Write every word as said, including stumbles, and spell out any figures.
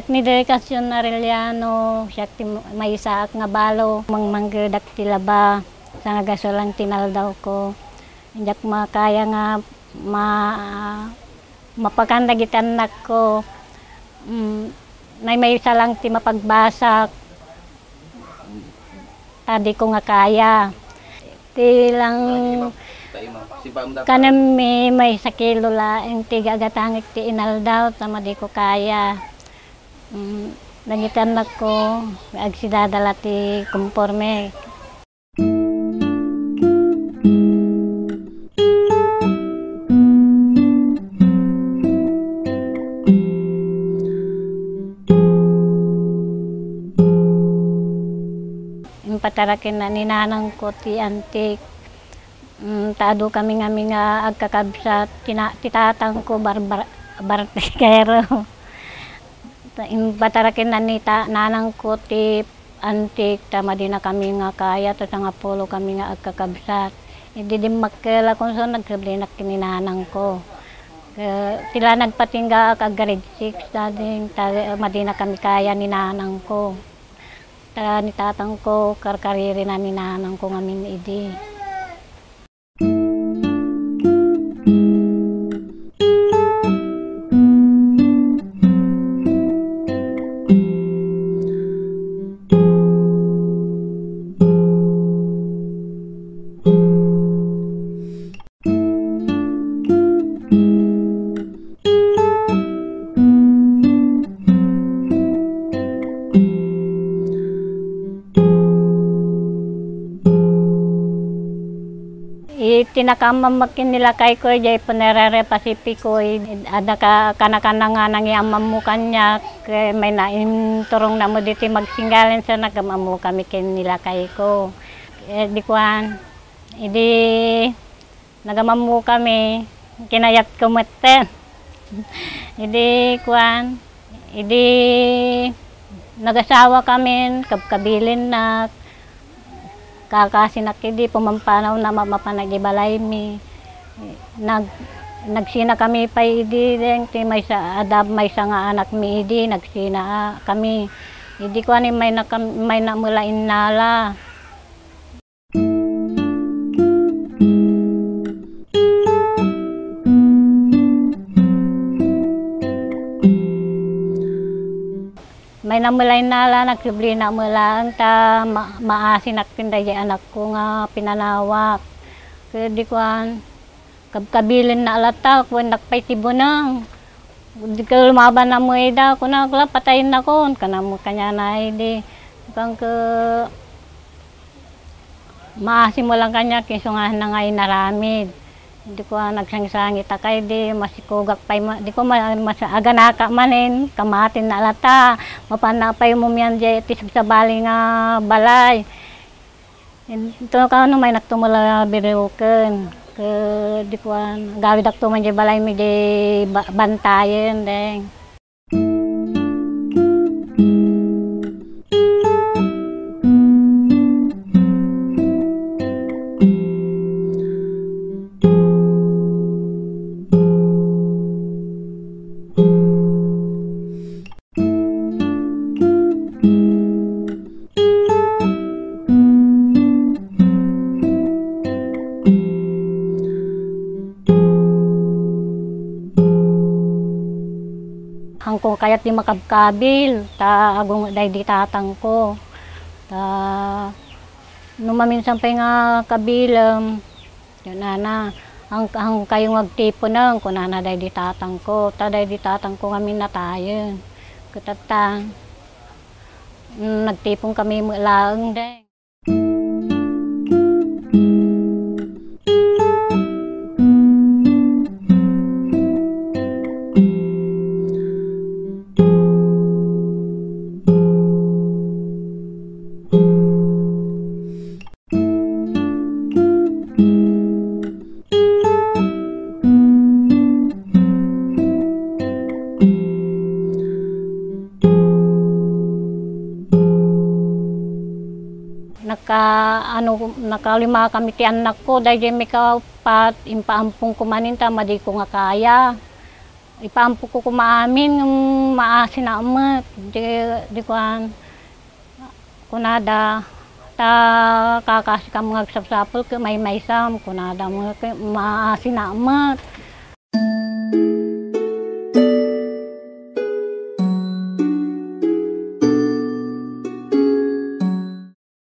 Ni Dedicacion Arellano, siak ti maysaak nga balo, mangmanggedak ti laba, sangagaso lang ti inaldawko. Diak makaya nga ma-, mapakan dagiti annakko. Mm, maymaysa lang ti mapagbasak. Ta diko nga kaya. Ti lang kanemmi maysa kilo laeng ti gagatangek ti inaldaw, ta madiko kaya. Mm, dagiti annakko, agsidadala ti konporme. Impatarakenna ni nanangko ti antik. Mm, ta adu kami ngamin nga agkakabsat, ti na-, ti tatangko barbar-, bartikero. Ta impatarakenna ni ta-, nanangko ti antik, ta madina kami nga kaya, ta sangapulo kami nga agkakabsat. Idi dimmakkel a konso, nagsublinak ken ni nanangko. Ke-, sila nagpatinggaak a grade six, ta din, ta madina kami kaya ni nanangko. Ta ni tatangko, karkaririna ni nanangko ngamin idi. Iti nakaammoak ken ni lakayko idiay Punerareo Pacifico, i-, adda ka-, kana-kana nga nangiammommo kaniak, ket mayna inturongna met ditoy Magsingalan, so nagam-ammo kami ken ni lakayko. Ket idi kuan, idi nagam-ammo kami, kinayatko metten. Idi kuan, idi nagasawa kami, kabkabilinnak, kakasinak idi pumampanawna, ma-, mapanak idiay balaymi. Nag-, nagsina kami pay idi, deng ti maysa, adda maysa nga anakmi idi, nagsina a-, kami. Idi kuan, mayna kam-, mayna met la innala. Mayna met la innala, nagsublina met laeng ta ma-, maasinak ken daydiay anakko nga pinanawak. Ket idi kuan, kabkabilinna latta, kunak pay ti buneng. Idi ket lumabanna met ida, kunak la, patayennakon, kana met kaniana idi. Kuan ket, maasi met la kaniak, isu nga, nga inaramid. Idi kuan, nagsangsangitak idi, masikogak pay ma-, idi ko ma-, mas-, aganaka manen, kamatenna latta, mapanna pay umian diay ti sabsabali nga balay. Ito kano, maynak to met la biruken. Ket idi kuan, agawidakto man diay balaymi diay ba-, bantayen, deng. Haanko kayat ti makabkabil, ta agunget daydi tatangko. Ta no maminsan pay nga kabilem, kunana, "Haan, haankayo nga agtiponeng," kunana daydi tatangko. Ta daydi tatangko ngamin natayen. Ket tatta, mm, nagtipon kami met laeng, deng. Naka-, ano, nakalima kami ti annakko, daydiay maikaupat, impaampongko manen ta madiko nga kaya. Ipaampokko koma amin, maasinna met. Di, di kuan, kunada, ta kakasikam nga agsapsapul ket maymaysam, kunada met, maasinna met.